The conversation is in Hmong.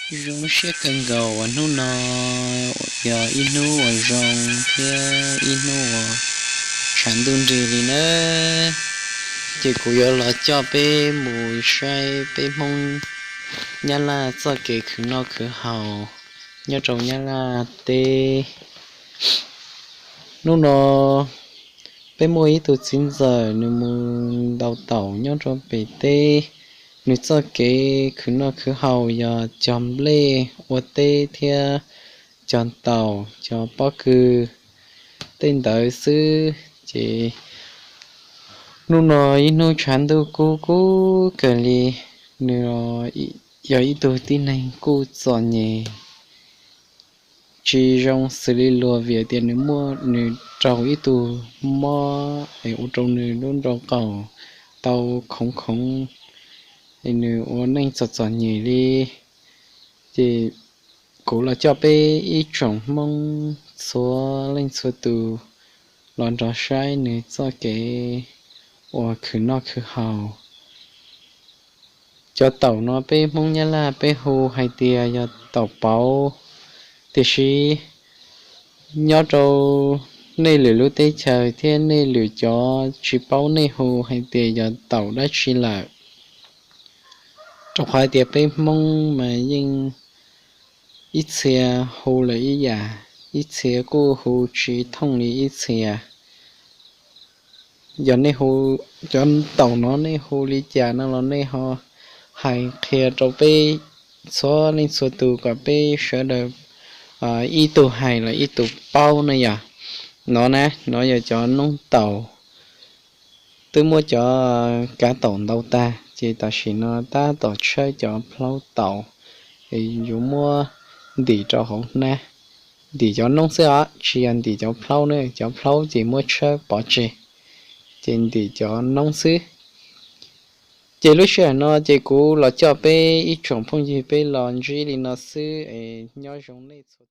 Zoo siab kawg nkaus uas hnub no yog ib hnub uas zoo thiab ib hnub uas tshav ntuj nrig li nawb. Ces kuv yuav los coj peb mus saib peb Hmoob Nyab Laj txoj kev khwv noj khwv haus nyob rau Nyab Laj teb. Hnub no peb muaj ib tug txiv ntxawm nws mus ntaus taum nyob rau pem teb. Nws txoj kev khwv noj khwv haus yog cog nplej ua teb thiab cog taum cog pob kws tej ntawd xwb. Ces hnub no ib hnub tshav ntuj kub kub kawg li, nws yog ib tug tib neeg kuj txom nyem tsis zoo xws li luag vim tias nws muaj, nws raug ib tug mob es ua rau nws lub nraub qaum tau khoov khoov, es nws ua neej txom txom nyem li. Ces kuv los coj peb ib tsoom Hmoob txhua leej txhua tus los nrog saib nws txoj kev uas khwv noj khwv haus. Cov taum no peb Hmoob Nyab Laj peb hu hais tias yog taum pauv, tiam sis nyob rau nej lwm lub teb chaws thiab nej lwm cov tsis paub nej hu hais tias yog taum dab tsi lawm. Rau qhov hais tias peb Hmoob mas yeej ib txhia hu lawm ib yam, ib txhia kuj hu tsis thooj li ib txhia. Yog nej hu cov taum no nej hu li cas no los nej ho hais qhia rau peb txhua leej txhua tus kom peb sawv daws ib tug hais los ib tug paub ne yom. No na, no yog cov noob taum. Twb muab cov kav taum ntaus tag ces tam sim no tab tom tshawb cov plaub taum, yuav muab ntim rau hauv hnab. Ntim cov noob xwb os, tsis yog ntim cov plaub ne, cov plaub ces muab tshawb pov tseg, ces ntim cov noob xwb. Ces lub sij hawm no ces kuv los coj peb ib tsoom phooj ywg peb los ntsib li no xwb es nyob zoo nej txhua